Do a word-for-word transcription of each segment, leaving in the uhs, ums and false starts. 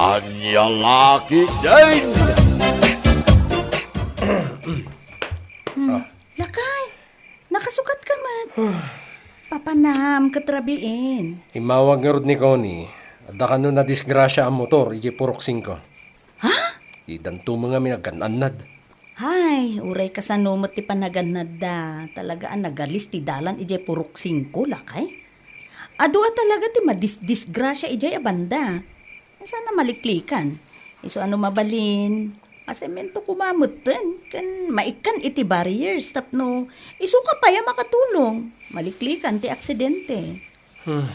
Ania la ketdin? Hmm, lakay, nakasukatka met. Papanam ket rabiin. Immawag ngarud ni Connie, adda kano nadisgrasia a motor idiay Purok Singko. Ha? Didanto met ngamin aggan-annad. Hay, uray kasano met ti panagannadda. Talaga a nagalis ti dalan idiay Purok Singko, lakay. Adu a talaga ti madisdisgrasia idiay a banda. Saan a maliklikan. Isu a no mabalin, masemento koma metten ken maikkan iti barriers tapno isuka pay a makatulong. Maliklikan ti aksidente. Hmm.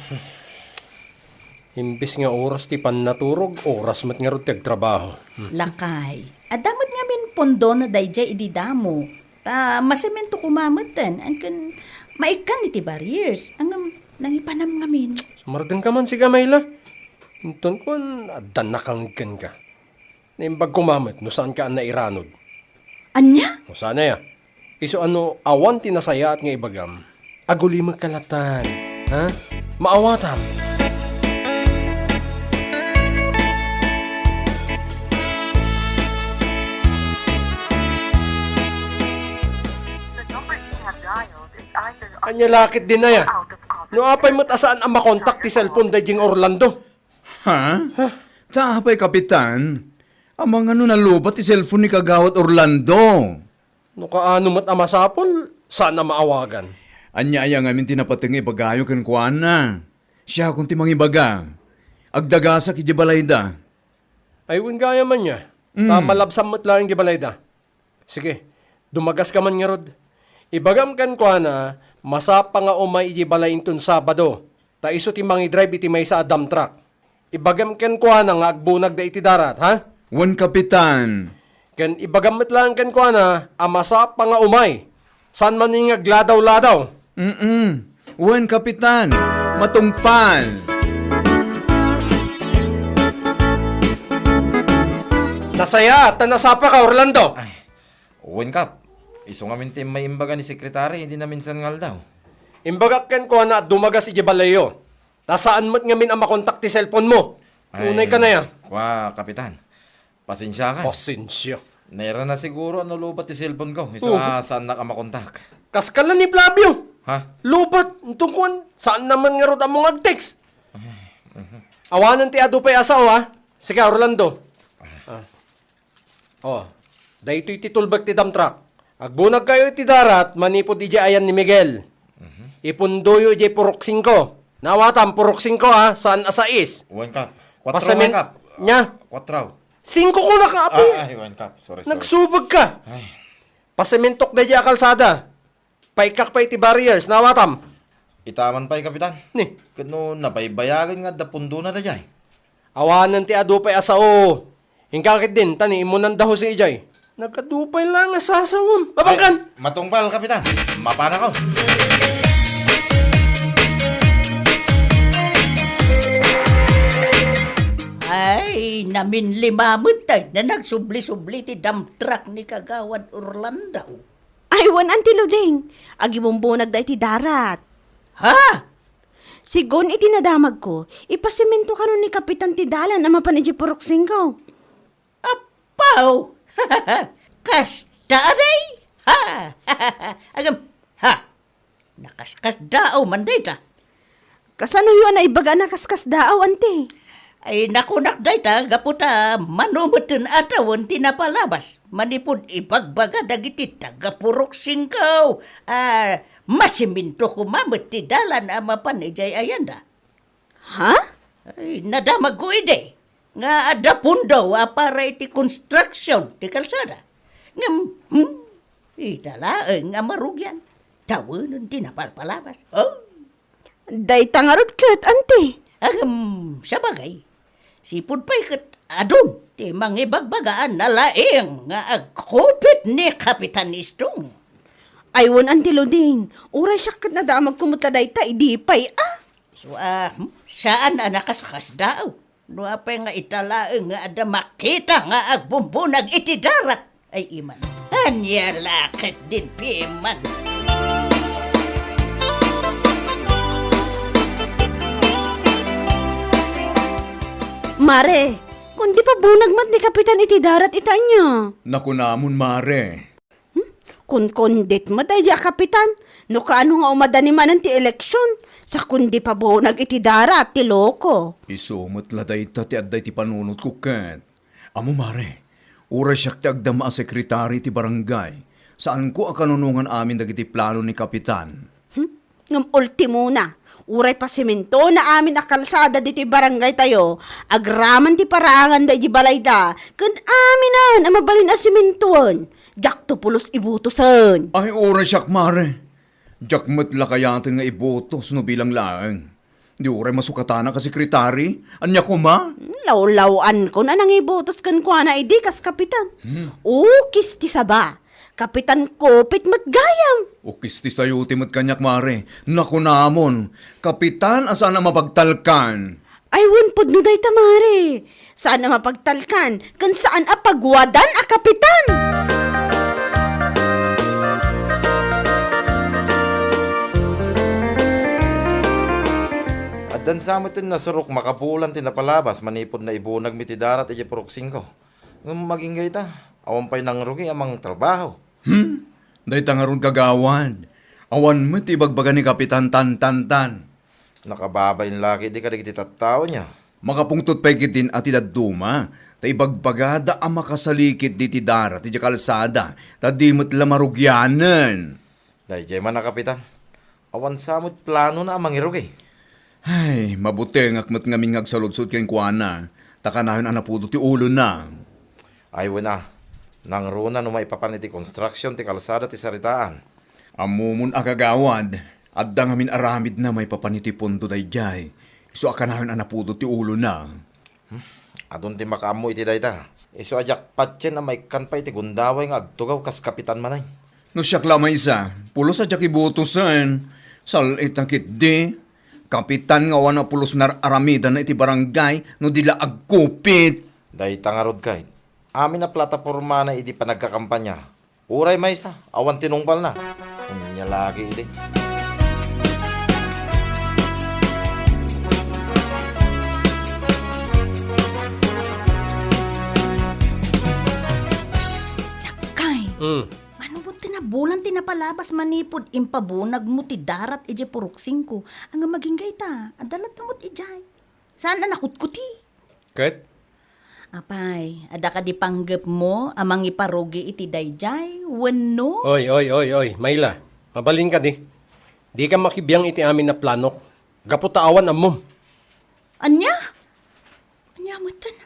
Imbes nga oras ti pannaturog, oras met ngarud ti agtrabaho. Hmm. Lakay, adda met ngamin pundona daydiay idi damo. Ta masemento koma metten, ken maikkan iti barriers. Ngem, nangipanam ngamin. Sumardengka man, sika, Mayla. Inton kuan, adda nakangeg kenka. Naimbag koma met no saanka a nairanod. Ania? O, saan aya? Isu a no awan ti nasayaat nga ibagam, agulimekka latan, ha? Maawatam. The number you have dialed is either Ania la ketdin aya? Out of coverage. No apay met a saan a makontak ti cellphone daydiay Orlando? Ha? Ha? Ta apay, Kapitan? Amangan no nalubat ti cellphone ni Kagawad Orlando? No kaano met a masapul, saan a maawagan. Ania aya ngamin ti napateg nga ibagayo kenkuana? Siakon ti mangibaga. Agdagasak idiay balayda. Ay, wen gayam aya. Mm. Ta malabsam met laeng idiay balayda. Sige, dumagaska man ngarud. Ibagam kenkuana, masapa nga umay idiay balay inton Sabado, ta isu ti mangidrive iti maysa a dump truck. Ibagam kenkuana nga agbunagda iti darat, ha? Wen, Kapitan. Ken ibagam met laeng kenkuana a masapa nga umay. Saan man nga agladaw-ladaw. Mm-mm. Wen, Kapitan. Matungpal. Nasayaat ta nasapaka, Orlando. Ay, wen, Kap. Isu ngamin ti immay imbaga ni Sekretary idi naminsan nga aldaw. Imbagak kenkuana a dumagas idiay balayyo. Ta saan met ngamin a makontak ti cellphone mo. Ay, unay ka na ya. Kua, Kapitan. Pasensiakan. Pasensia. Nairana siguro a nalubat ti cellphone ko. Isu a saannak a makontak. Kaskala ni Flavio. Ha? Lubat. Inton kuan, saan na man ngarud ammo nga ag-text. Awanen ti adu pay a sao, ha? Sika, Orlando. Ah. Oh, daytoy ti tulbek ti dump truck. Agbunagkayo iti darat manipud idiay ayan ni Miguel. Mhm. Ipundoyo idiay Purok Singko. Naawatam, Purok Singko, ha? Saan a sais. Wen, Kap. Kwatro, Pasamin-, wen, Kap. Nya? Kwatro. Singko ko na, Kap. Ah, ay, wen, Kap. Sorry, sorry. Nagsubag ka. Ay. Pasimintok daydiay a kalsada. Paikak pay iti barriers, naawatam. Itaman pay, Kapitan. Ni? Ket no nabaybayagen nga adda pundona daydiay. Awanen ti adu pay a sao. Inka ketdin, ta ni immunan da Jose idiay. Nagadu pay la nga sasawem. Abangkan! Ay, matungpal, Kapitan. Mapanakon. Ay, naminlima met tay na nagsubli-subli ti dump truck ni Kagawad Orlando. Ay, wen, Auntie Luding. Agibumbunagda iti darat. Ha? Sigun iti nadamagko, ipasemento kano ni Kapitan ti dalan a mapan idiay Purok Singko. Apaw! Kasta a day? Ha? Agam, ha? Nakaskasdaaw man dayta. Kasanoyo a naibaga a nakaskasdaaw, Auntie? Ay, nakunak dayta, gapu ta mano metten a tawen ti napalabas. Manipud ibagbaga dagiti taga-Purok Singko. Ah, masiminto koma met ti dalan a mapan idiay ayanda. Ha? Ay, nadamagko idi nga adda pundo a para iti construction ti kalsada. Ngem, hmm, ita laeng a marugian. Tawenen ti napalpalabas. Oh. Dayta ngarud ket, Auntie. Agem, sabagay. Sipud pay ket adun ti mangibagbaga a nalaing nga agkupit ni Kapitan Istong. Ay, wen, Auntie Luding. Uray siak ket nadamagko met la dayta idi pay, ah. So, ah, hmm? Saan a nakaskasdaaw? No apay nga ita laeng nga adda makita nga agbumbunag iti darat, ay iman. Ania la ketdin piman. Mare, Kundi pabunag met ni Kapitan iti darat ita ania? Nakunamon, mare. Hmm? Kunkundit met daydi a kapitan. No kaano nga umadani manen ti eleksion, sa kundi pabunag iti darat ti loko. Isu met la dayta ti adda iti panunotko ket. Ammo, mare, uray siak ti agdama a sekretari ti barangay, saanko a kanunongan amin dagiti plano ni Kapitan. Hmm? Ngem ultimona, uray pasimentona amin a kalsada ditoy barangaytayo, agraman ti paraangan daydi balayda, ken aminan a mabalin a simentoen, diakto pulos ibutosen. Ay, uray siak, mare. Diak met la kayaten nga ibutos no bilang laeng. Di uray masukatanak a sekretari? Ania koma? Lawlaw-ankon a nangibutos kenkuana idi kas kapitan. Hmm. Ukis ti saba. Kapitan Kupit met gayam. Ukis ti sayote met kaniak, mare. Nakunamon, kapitan a saan a mapagtalkan. Ay, wen pudno dayta, mare. Saan a mapagtalkan, ken saan a pagwadan a kapitan. Addan sa met ti nasurok makabulan ti napalabas manipud naibunagmi ti darat idiay Purok Singko. Ngem agingga ita, awan pay nangrugi a mangtrabaho. Hmm? Dayta ngarud, kagawad. Awan met ti ibagbaga ni Kapitan Tantantan. Nakababain la ketdi kadagiti tattao ania? Makapungtot pay ketdin a ti dadduma, ta ibagbagada a makasalikit ditoy darat idiay kalsada, ta di met la marugianen. Daydiay man a kapitan. Awan sa met planona a mangirugi. Ay, mabutengak met ngamin nga agsaludsod kenkuana, ta kanayon a napudo ti ulona. Ay, wen a, nangruna no maipapan iti construction ti kalsada ti saritaan. Ammomon a, kagawad, adda ngamin aramidna maipapan iti pondo daydiay, isu a kanayon a napudo ti ulona. Hmm? Adun ti makaammo iti dayta. Isu a diak patien a maikkan pay iti gundaway nga agtugaw kas kapitan manen. No siak la maysa, pulos a diak ibutosen. Sal-ita ketdi. Kapitan nga awan a pulos nar-aramidanna iti barangay no di la agkupit. Dayta ngarud, kay, amin a platapormana idi panagkakampanya. Uray maysa, awan tinungpalna. Ania lagi idi. Kay, Mm. Mano met ti nabulan ti napalabas manipud impabunagmo ti darat idiay Purok Singko? Ngem agingga ita, adda latta met idiay. Saan a nakutkuti? Ket? Apay, adda kadi panggepmo a mangiparugi iti daydiay, wenno? Oy, oy, oy, oy, Mayla. Mabalin kadi. Dika makibiang iti amin a planok. Gapu ta awan ammom. Ania? Ania metten?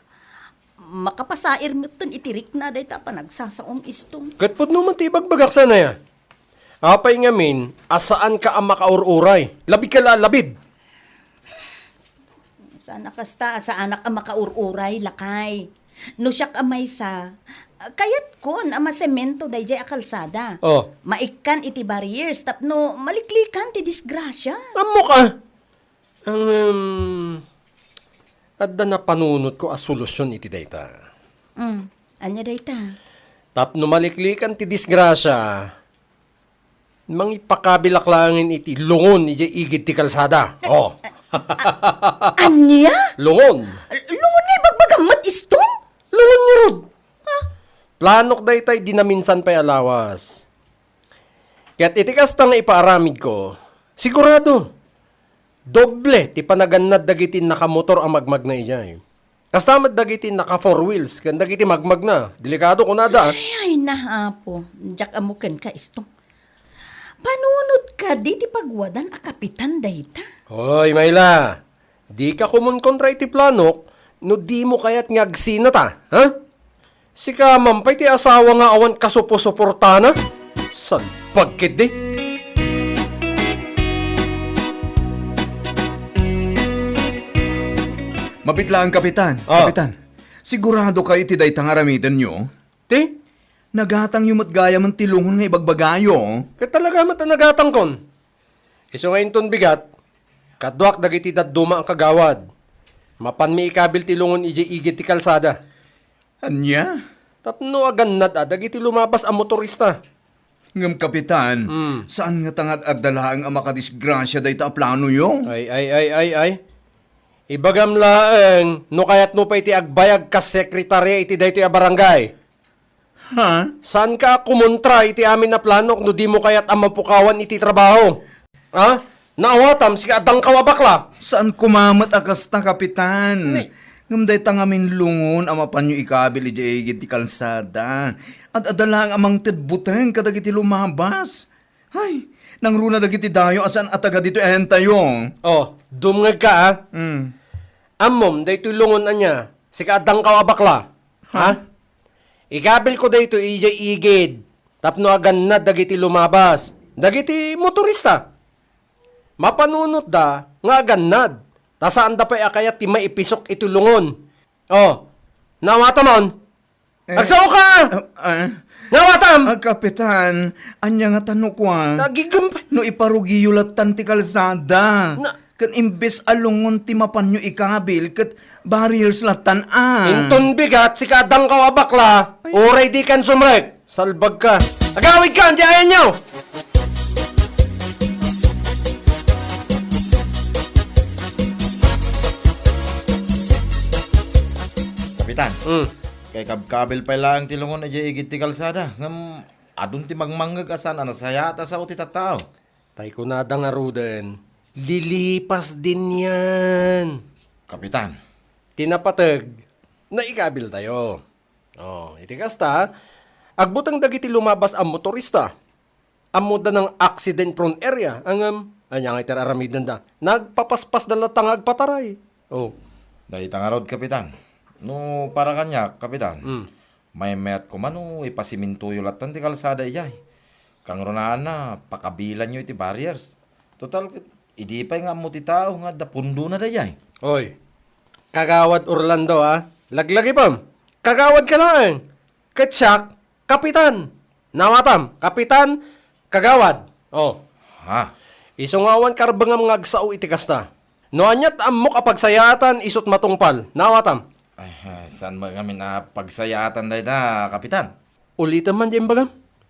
Makapasair metten iti rikna dayta a panagsasaom, Istong. Ket pudno met ti ibagbagak sana, ya. Apay ngamin a saanka a makaur-uray? Labidka la a labid. Saan a kasta a saanak a makaur-uray, lakay. No siak a maysa, kayatkon a masemento daydiay a kalsada. Oh. Maikkan iti barriers tapno maliklikan ti disgrasya. Ammok a! Ngem, adda napanunotko a solusyon iti dayta. Mm, ania dayta? Tapno maliklikan ti disgrasya, mangipakabilak laengen iti lungon idiay igid ti kalsada. Oh. Ania? Lungon. Lungon nga ibagbagam met, Istong? Lungon ngarud. Ha? Planok dayta idi naminsan pay a lawas. Ket iti kasta nga ipaaramidko, sigurado, doble ti panagannad dagiti nakamotor a magmagna idiay. Kasta met dagiti naka four wheels ken dagiti magmagna. Delikado kunada, a. Ay, ay na, Apo. Diak ammo kenka, Istong. Panunot kadi ti pagwadan a kapitan dayta? Hoy, Mayla. Dika kumunkontra iti planok no dimo kayat nga agsinata, ha? Sika man pay ti asawa nga awan kasuposuportana? Salbag ketdi. Mabit laeng, Kapitan. Ah. Kapitan, sigurado kayo iti dayta nga aramidenyo? Ti? Nagatangyo met gayamen ti lungon nga ibagbagayo. Ket talaga met a nagatangkon. Isu nga inton bigat, kaduak dagiti dadduma a kagawad. Mapanmi ikabil ti lungon idiay igid ti kalsada. Ania? Tapno agannad a dagiti lumabas a motorista. Ngem, Kapitan, Hmm. saan ngata nga ad-adda laeng a makadisgrasya dayta a planoyo? Ay, ay, ay, ay, ay. Ibagam laeng no kayatmo pay ti agbayag kas sekretaria iti daytoy a barangay. Ha? Saanka a kumontra iti amin a planok no dimo kayat a mapukawan iti trabaho? Ha? Naawatam, sika a dangkaw a bakla. Saan koma met a kasta, Kapitan. Ni- Ngem dayta ngamin lungon a mapanyo ikabil idiay igid ti kalsada. Ad-adda laeng a mangted buteng kadagiti lumabas. Ay, nangruna dagiti dayo a saan a taga ditoy a hentayo. Oh, dumngegka, ah. Mm. Ammom, daytoy lungon ania, sika a dangkaw a bakla. Ha? Ha? Ikabilko daytoy idiay igid, tapno agannad dagiti lumabas, dagiti motorista. Mapanunotda nga agannad, ta saanda pay a kayat ti maipisok iti lungon. Oh, naawatam on? Eh, Agsaoka! Ah, ah. Naawatam! Ah, Kapitan, ania ngata no kua? Nagigam pa. No iparugiyo lattan ti kalsada. Na- Ken imbes a lungon ti mapanyo ikabil, ket barriers lattan a. Inton bigat, sika a dangkaw a bakla, Ay. Uray dikan sumrek. Salbagka. Agawidka, andi ayanyo! Kapitan, Mm. kay kabkabil pay laeng ti lungon idiay igid ti kalsada, ngem adun ti mangmangngeg a saan a nasayaat a sao ti tattao. Tay kunada ngaruden, lilipas din yan. Kapitan. Ti napateg, naikabiltayo. Oh, iti kasta, agbuteng dagiti lumabas a motorista. Ammoda nang accident prone area, ngem, ania nga iti aramidenda? Nagpapaspasda latta nga agpataray. Oh. Dayta ngarud, Kapitan. No para kaniak, Kapitan, Mm. maymayat koma no ipasimintoyo lattan ti kalsada idiay. Kangrunaanna, pakabilanyo iti barriers. Total, ket idi pay nga ammo ti tao nga adda pundona daydiay. Oy, Kagawad Orlando, ah. Laglagipem. Kagawadka laeng. Ket siak, Kapitan. Nawatam, Kapitan, Kagawad. Oh. Ha? Isu nga awan karbengam nga agsao iti kasta. No aniat ammok a pagsayaatan, isut matungpal. Nawatam. Ay, eh, saan met ngamin a pagsayaatan dayta, Kapitan? Ulitem man diay imbagam.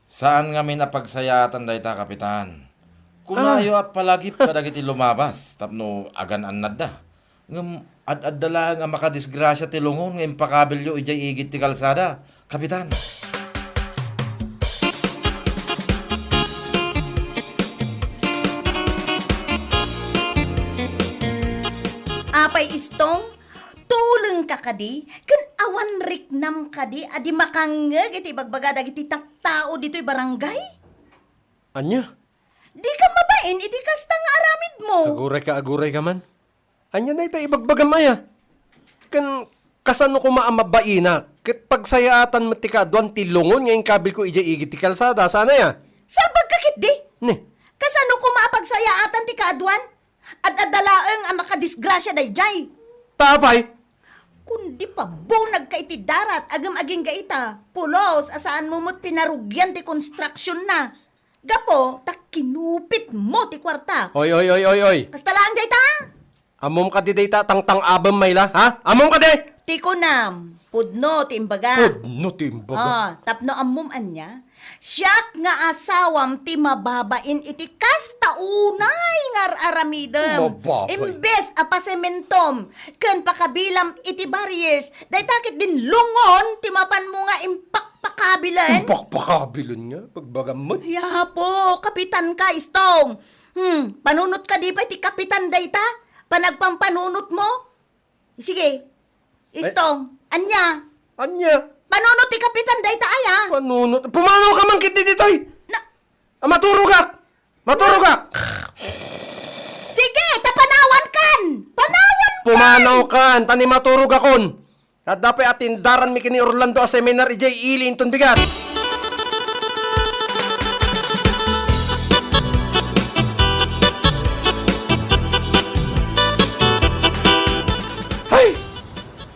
Saan ngamin a pagsayaatan dayta, Kapitan. Kunayo Ah. a palagip kadagiti lumabas tapno agan-annadda. Ngem ad-adda laeng a makadisgrasia ti lungon nga impakabilyo idiay igid ti kalsada, Kapitan. Apay Istong, tulengka kadi ken awan riknam kadi a di makangngeg iti ibagbaga dagiti tattao ditoy barangay? Ania? Dika mabain iti kasta nga aramidmo. Agurayka, agurayka man. Ania dayta ibagbagam aya? Ken kasano koma a mabainak ket pagsayaatan met ti kaaduan ti lungon nga inkabilko idiay igid ti kalsada, saan aya? Salbagka ketdi? Ni? Kasano koma a pagsayaatan ti kaaduan? Ad-adda laeng a makadisgrasia daydiay. Ta apay? Kundi pabunagka iti darat, agem agingga ita, pulos a saanmo met pinarugian ti konstruksionna. Gapu ta kinupitmo ti kuarta. Oy, oy, oy, oy, oy. Kasta laeng dayta? Ammom kadi dayta tangtang-abem, Mayla, ha? Ammom kadi? Ti kunam, pudno ti imbaga. Pudno ti imbaga. Ah, tapno ammom ania? Siak nga asawam ti mababain iti kasta unay nga ar-aramidem. Mababain. Imbes a pasementom ken pakabilam iti barriers, dayta ketdin lungon ti mapanmo nga impakpakabilen. Impakpakabilen nga, pagbagam met. Ay, apo, kapitan ka, Istong. Hmm, panunot kadi pay ti kapitan dayta? Panagpampanunotmo? Sige. Ay. Istong, ania? Ania? Panunot ti kapitan dayta aya? Panunot? Pumanaw ka man ketdi ditoy! Na- Ah, maturogak! Maturogak! Sige, ta panawankan! Panawankan! Pumanaw kan, ta ni maturogakon. Adda pay atindaranmi ken ni Orlando a seminar idiay ili inton bigat. Hay!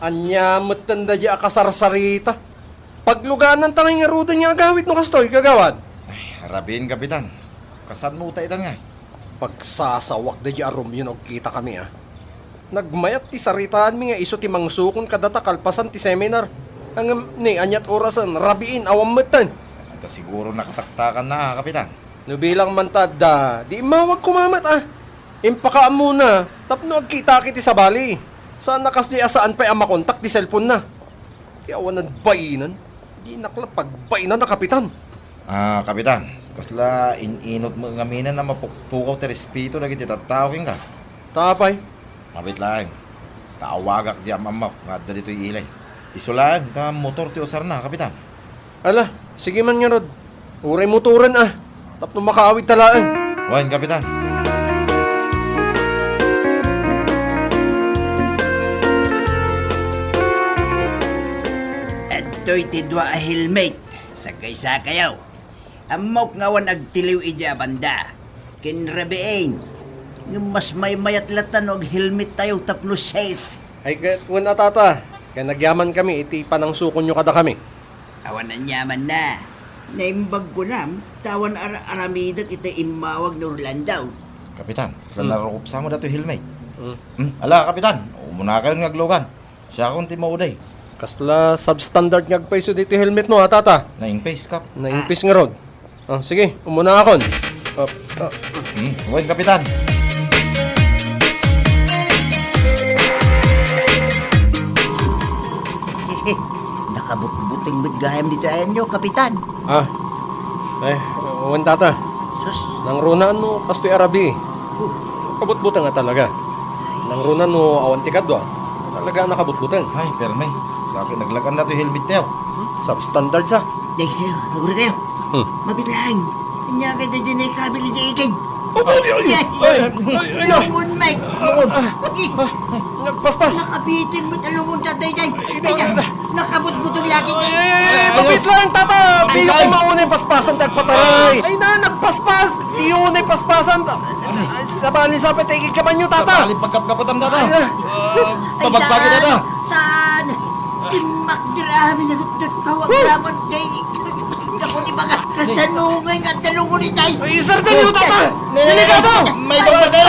Ania metten daydiay a kasarsarita? Pagluganan ta ngay ngaruden nga agawid no kastoy, kagawad. Ay, rabiin, Kapitan. Kasano ta itan ngay? Pagsasawak daydiay a Romeo no agkitakami, a. Nagmayat ti saritaanmi nga isu ti mangsukon kadata kalpasan ti seminar. Ngem ni, aniat orasen, rabiin, awan metten. Ata siguro nakataktakan na, Kapitan. No bilang man ta adda, di immawag koma met, a. Impakaammona, tapno agkitaki ti sabali. Saan a kasdi a saan pay a makontak ti cellphone na. Ti awan nagbayinan. Dinak la pagbayinan a, Kapitan. Ah, Kapitan, kasla in-inut mo ngamin a mapukpukaw ti respeto dagiti tattao kenka. Ta apay? Mabiit laeng. Ta awagak di am-ammok nga adda ditoy ilay. Isu laeng ta motor ti usarna, Kapitan. Ala, sige man ngarud. Uray motoren a. Tapno makaawid ta laeng. Wen, Kapitan. Adtoy ti dua a helmet. Sagkaysa kayo. Ammok nga awan agtiliw idiay a banda. Ken rabiin, ngem mas maymayat latta no aghelmet tayo tapno safe. Ay, ket wen a, Tata, ken nagyamankami iti panangsukonyo kadakami. Awan aniamanna. Naimbag kunam, ta awan ar-aramidek iti immawag ni Orlando. Kapitan, saan Hmm. narukopsa mo datoy helmet? Hmm. Hmm, ala, Kapitan, umuna kayon nga aglugan. Siakon ti mauday. Kasla substandard nga agpayso ditoy helmet mo, ha, Tata? Naimpis, Kap. Naimpis ngarud. Ah, sige, umuna akon. Up, up. Hmm, wen, Kapitan. Nakabutbuteng met gayam ditoy ayanyo, Kapitan. Ah, eh, wen, Tata. Sus. Nangruna no kastoy a rabii. Huh. Kabutbuteng a talaga. Nangruna no awan ti kadua. Talaga a nakabutbuteng. Ay, permi. Sa akin, naglagan na to helmet tayo. Substandard sa. Day kayo, naguri kayo. Hmm. Mabiglaan. Anya ka dyan ay kabil dyan ikid. Ay, ay, ay, ay, ay, ay. Lungon, Mike. Lungon. Ah, ah, nagpaspas. Nakabitin mo talungon sa day, day. Ay, ay, ay, ay. Nakabutbutong laki, day. Ay, ay, ay, ay, mabit lang, Tata. Ay, Piyo ay. Ko mauna yung paspasan, tagpataray. Ay, na, nagpaspas. Piyo na yung paspasan. Ay, sabali sa pete, ikikaman nyo, Tata. Sabali pagkapkaputam, Tata. Ay, ay. Ah, Ay, pabagbagi, saan? Tata. Saan? Timbak dira amin ang tawag naman kay Ako ni mga kasanungay nga talungon itay. Ay, isarta niyo, Tata! Delikado! May dumagal!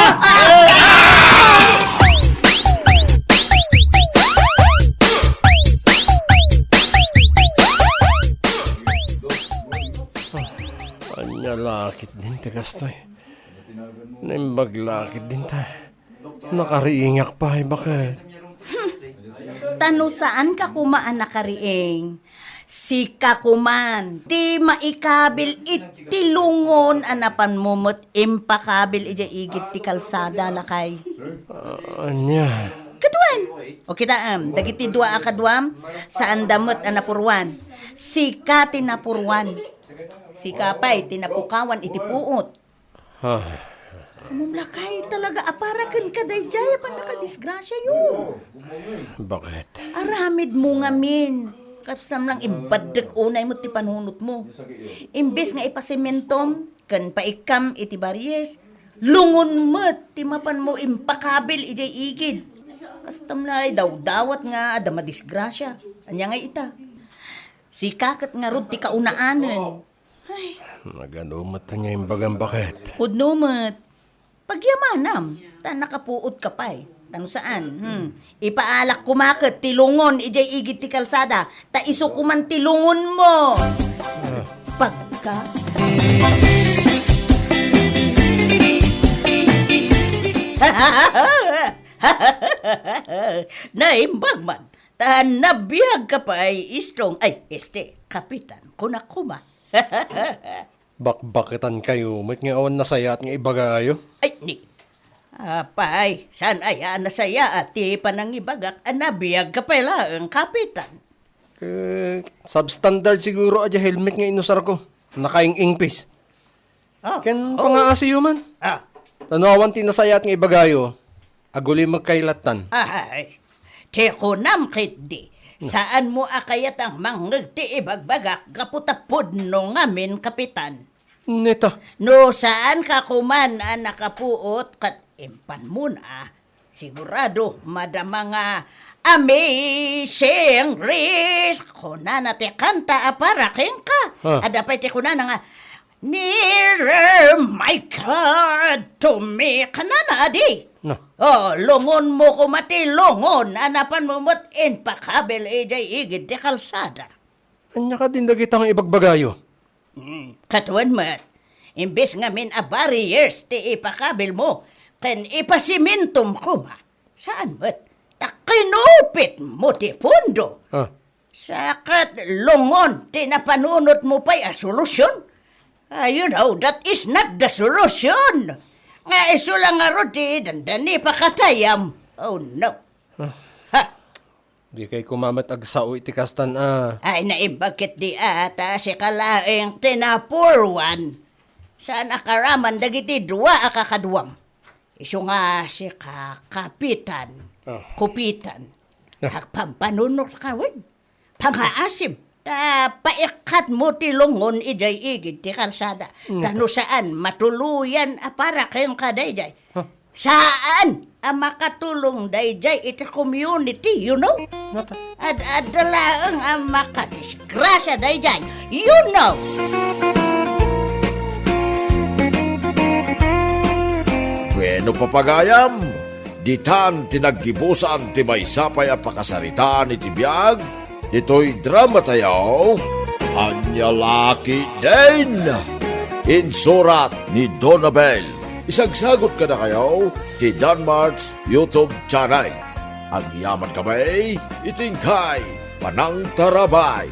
Anya lakit din ti kastoy. Naimbag lakit din ta. Nakariingak pay, baket. Ta no saanka koma a nakariing, sika koman ti maikabil iti lungon a napanmo met impakabil idiay igid ti kalsada, lakay. Ah, ania? Kaduan! O kitaem, dagiti dua a kaduam, saanda met a napurwan. Sika ti napurwan. Sika pay ti napukawan iti puot. Ah. Ammom lakay, talaga a para kenka daydiay a pannakadisgrasiayo. Baket? Aramidmo ngamin. Kasam lang imbaddek unay met ti panunotmo. Imbes nga ipasimentom ken paikkam iti barriers, lungon met ti mapanmo impakabil idiay igid. Kastam lay dawdawat nga adda madisgrasia. Ania ngay ita? Sika ket ngarud ti kaunaanen. Ay. Nagano met ania imbagam, baket? Pudno met. Pagyamanam, ta nakapuot ka pay. Ta no saan, hmm. Ipaalak koma ket ti lungon idiay igid ti kalsada, ta isu koman ti lungonmo. Ah. Pagka. Naimbag man. Ta nabiag ka pay, Strong. Ay, este, Kapitan. Kunak koma. Bakbaketan kayo, met nga awan nasayaat nga ibagayo? Ay, ni. Apay, saan aya a nasayaat ti panangibagak a nabiag ka pay laeng, Kapitan? Eh, substandard siguro a di helmet nga inusar ko. Nakaing-ingpis. Ah, ken oh. Pangaasiyo man. Ah. Ta no awan ti nasayaat nga ibagayo, agulimek kay lattan. Ay, ti kunam ketdi, no. Saanmo a kayatang mangngeg ti ibagbagak gapu ta pudno ngamin, Kapitan. Neta. No saanka koman a nakapuot ket impanmon a, sigurado madama nga Amazing Grace, kunana ti kanta a para kenka. Ah. Adda pay ti kunana nga, "Nearer, my God, to me," kanana adi. No. Oh, lungonmo koma ti lungon a napanmo met impakabil idiay igid ti kalsada. Ania kadin dagita nga ibagbagayo? Hmm, katuen met, imbes ngamin a barriers ti ipakabilmo ken ipasimintom koma, saan met, Ta kinupitmo ti pondo. Ah. Sa ket lungon ti napanunotmo pay a solusyon? Ah, you know, that is not the solution. Nga isu la ngarud ti dandani pakatayam. Oh, no. Ah. Ha! Dikay koma met agsao iti kastan a. Ay, naimbag ketdi a, ta sika laeng ti na poor one. Saan a karaman dagiti dua a kakaduam? Isu nga sika, Kapitan, Ah. Kupitan. Ah. Agpampanunot ka wen. Pangaasim. Ta paikkatmo ti lungon idiay igid ti kalsada. Mm. Ta no saan, matuloyan a para kenka daydiay. Huh? Saan a makatulong daydiay iti community, you know? Nata- Ad-adda laeng a makadisgrasya daydiay, you know? Bueno, papagayam, ditan ti naggibusan ti maysa pay a pakasaritaan iti biag ditoy dramatayo, Ania La Ketdin. Insurat ni Donabel. Isagsagot kadakayo ti Danmart's YouTube channel. Agyamankami iti inkay panangtarabay.